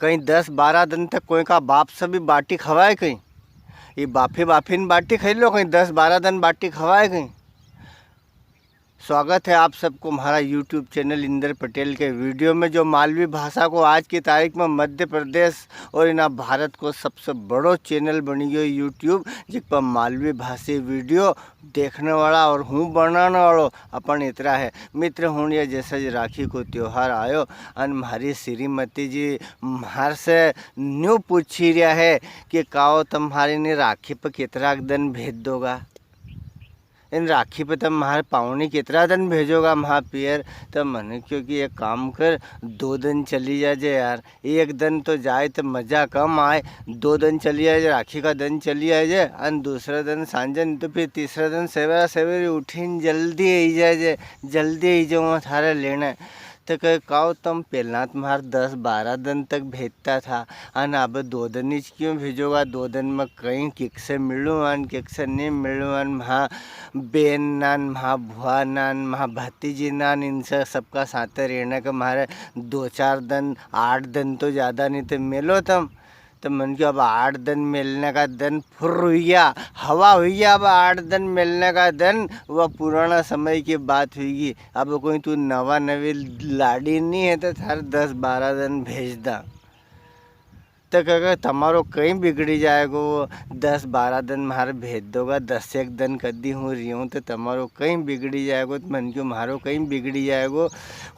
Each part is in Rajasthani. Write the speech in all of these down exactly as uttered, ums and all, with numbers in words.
कहीं दस बारह दिन तक कोई का बाप से भी बाटी खवाए कहीं? ये बाफी बाफी ने बाटी खाई लो, कहीं दस बारह दिन बाटी खवाए कहीं? स्वागत है आप सबको हमारा YouTube चैनल इंदर पटेल के वीडियो में। जो मालवी भाषा को आज की तारीख में मध्य प्रदेश और इना भारत को सबसे बड़ो चैनल बनी गयो YouTube, जिस पर मालवी भाषी वीडियो देखने वाला और हूँ बनाने वालो अपन इतरा है। मित्र हुण, ये जैसे ज राखी को त्योहार आयो अन म्हारी श्रीमती जी म्हार से न्यू पूछी रिया है कि काओ, तम म्हारी ने राखी पे कितरा दिन भेज दोगा? इन राखी पे तम म्हारे पावनी कितरा दिन भेजोगा म्हा पियर? तो मने क्यो कि एक काम कर, दो दिन चली जाजे यार। एक दिन तो जाए तो मजा कम आए, दो दिन चली आए, राखी का दिन चली आए जे, अन दूसरा दिन सांझे, नी तो फिर तीसरा दिन सवेरा सवेरे उठीन जल्दी आई जाए जे, जल्दी आई जाऊँ थारे लेने। तो कहे, "काओ, तम पहला तो म्हार दस बारह दिन तक भेजता था, अन अब दो दिन ही क्यों भेजोगा? दो दिन में कहीं किक से मिलूँ अन किक से नहीं मिलूँ, अन म्हा बेन नान, म्हा भुआ नान, म्हा भतीजी नान, इनसे सबका साथ रहने के म्हारे दो चार दिन, आठ दिन तो ज़्यादा नहीं तो मिलो तम।" तो मन क्यों अब आठ दिन मिलने का दिन फुर हुई गया, हवा हुई गया। अब आठ दिन मिलने का दिन, वह पुराना समय की बात हुईगी। अब कोई तू नवा नवी लाड़ी नहीं है तो थारे दस बारह दिन भेज दा। तो कहे, "तमारो कहीं बिगड़ी जाएगो, दस बारह दिन म्हारे भेज दोगा, दस एक दिन कदी हूँ रियूँ तो तमारो कहीं बिगड़ी जाएगो।" तो मन क्यों म्हारो कहीं बिगड़ी जाएगो,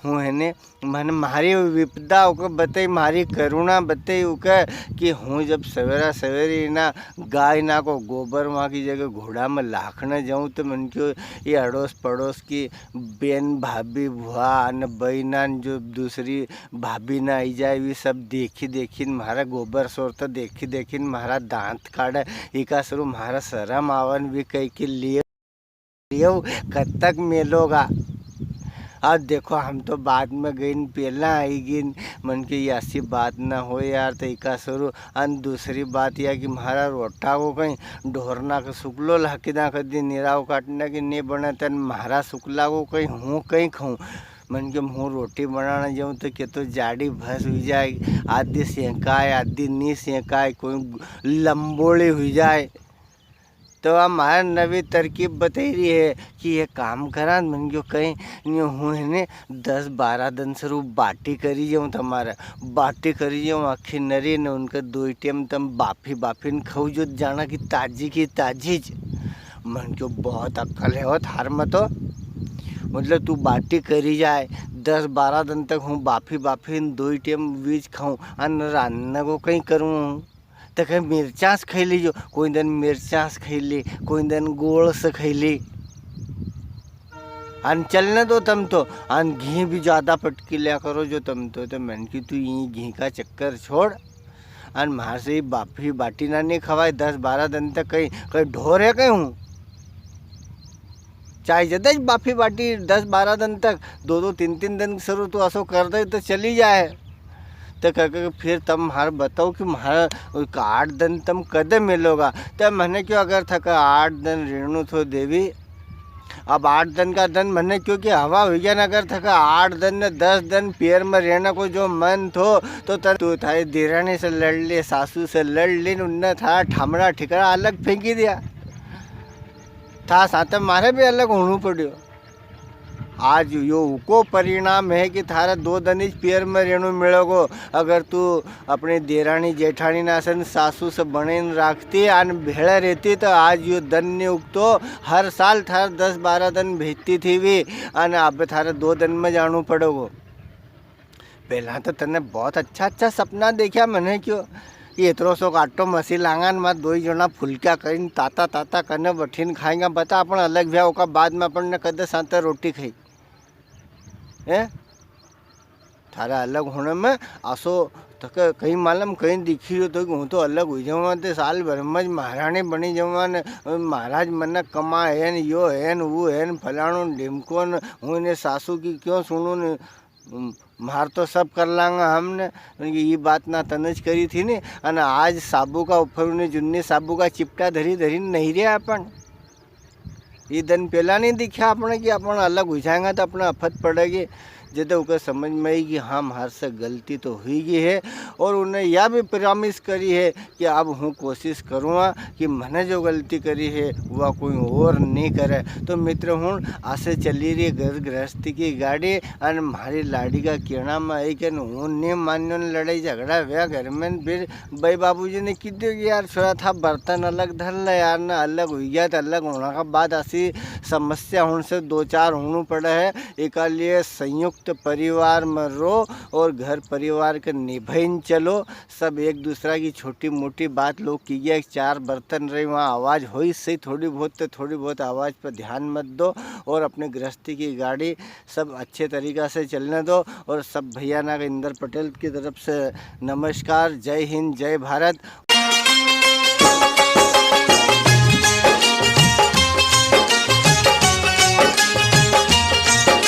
हूँ है ने, मन म्हारी विपदा उके बताई, म्हारी करुणा बताई उके कि हूँ जब सवेरा सवेरे इना गाय ना को गोबर वहाँ की जगह घोड़ा में लाखने जाऊँ तो मन क्यों ये अड़ोस पड़ोस की बेन, भाभी, भुआ न बहिना न जो दूसरी भाभी ना आई जाए, वी सब देखी देखी न म्हारा गोबर सोर तो देखी देखी न म्हारा दांत काढ़े। इका सरू म्हारा शरम आवन भी कई के लिए, "यो कद तक मेलोगा?" अब देखो, हम तो बाद में गई न, पहला आई गई न, मन की ऐसी बात ना हो यार, तो इका सरू। अन दूसरी बात या कि म्हारा रोटा को कहीं ढोरना के सुकलो लाकी ना कर दी, निराव काटना की नहीं बने, तन म्हारा सुकला को कहीं हूँ कहीं खाऊं। मन के हूँ रोटी बनाना जाऊँ तो के तो जाड़ी भस हुई जाए, आधी सेंकाय, आधी नी सेंकाय, कोई लंबोली हुई जाए। तो आ म्हारे नवी तरकीब बताई रही है कि ये काम करा। मन क्यों कहीं न्यू हूँ है ने दस बारह दिन सरू बाटी करी जाऊँ तमारे, बाटी करी जाऊँ आखी नरी ने उनके दो टेम तम बाफी बाफी ने खाऊ जो जाना की ताजी की ताजी ज। मन क्यों बहुत अक्कल है वो थार में तो। मतलब तू बाटी करी जाए, दस बारह दिन तक हूँ बाफी बाफी ने दो टेम वीज खाऊँ, अन रांधने को कहीं करूँ? तो कहीं मिर्चास खाई लीजो, कोई दिन मिर्चास खाई ली, कोई दिन गोल से खाई ली। अन चलने दो तम तो, अन घी भी ज्यादा पटकी लिया करो जो तम तो, तो मन की तू ये घी का चक्कर छोड़। अन म्हार से ये बाफी बाटी ना नहीं खवाए दस बारह दिन तक, कहीं, कहीं ढोर है कहीं हूँ? चाहे जदे ज बाफी बाटी दस बारह दिन तक, दो दो तीन तीन दिन सरू तू असो कर दे तो चली जाए। तो कह के फिर तम म्हार बताओ कि म्हार आठ दिन तम कदे मिलोगा? तो मने क्यों अगर थका आठ दिन रेणु थो देवी, अब आठ दिन का दिन मने क्यों कि हवा हुई गया ना, अगर थका आठ दिन ने दस दिन पियर में रहने को जो मन थो, तो तन तू थारी देरानी से लड़ ले, सासू से लड़ ले, उनने थारा ठामड़ा ठिकरा अलग फेंकी दिया। था साथे मारे भी अलग होणू पड़्यो। आज यो उको परिणाम है कि थारे दो दन ज पियर में रेणू मिलेगो। अगर तू अपनी देराणी जेठाणी ना सन सासू से बने न राखती अन भेळे रहती तो आज यो दन नी उगतो। हर साल थारे दस बारह दन भेजती थी भी अन अब थारे दो दन में जाणू पड़ेगो। पहला तो तने बहुत अच्छा अच्छा सपना देखा, मने क्यों कि इतरो सो आटो मसी लांगा न, मां दोई जणा फुलक्या करीन ताता ताता कने बठीन खाएंगा। बता, अपन अलग व्या ओका बाद में अपन ने कदे साथे रोटी खाई? हैं? थारा अलग होने में आसो तक कहीं मालूम कहीं दिखी रह्यो तो कि हूँ तो अलग हुई जाऊँ, ते साल भर में ज महाराणी बनी जाऊँ ने महाराज मने कमा है न, यो है न, वो है न, फलाणो न, ढिमको न, हूँ ने सासू की क्यों सुनू ने, उम, म्हार तो सब कर लांगा हमने। उनकी ये बात ना तने ज करी थी ने, अन आज साबू का ऊपर उन्हें जुन्ने साबू का चिपटा धरी धरी नहीं रहा अपन। ये दिन पहला नहीं दिखा अपने कि अपन अलग हुई जाएंगा तो अपने आफत पड़ेगी। जदे उके समझ में आई कि हाँ, म्हार से गलती तो हुई गई है। और उन्हें या भी प्रॉमिस करी है कि अब हूँ कोशिश करूँगा कि मने जो गलती करी है, वह कोई और नहीं करे। तो मित्र हुण, आसे चली रही घर गृहस्थी की गाड़ी, अन म्हारी लाड़ी का कहना में आई के हूँ नहीं मान्यो ने लड़ाई झगड़ा हुआ घर में। फिर बई बाबूजी ने की दियो कि यार छोरा, था बर्तन अलग धर ले यार, ना अलग हुई गया तो अलग होना का बाद ऐसी समस्या हुण से दो चार होनू पड़े है। इका लिए संयुक्त परिवार में रो और घर परिवार के निभाइन चलो। सब एक दूसरा की छोटी मोटी बात लोग की गया, चार बर्तन रही, वहाँ आवाज़ होई सही थोड़ी बहुत, तो थोड़ी बहुत आवाज़ पर ध्यान मत दो और अपने गृहस्थी की गाड़ी सब अच्छे तरीका से चलने दो। और सब भैया ना के इंदर पटेल की तरफ से नमस्कार, जय हिंद, जय भारत।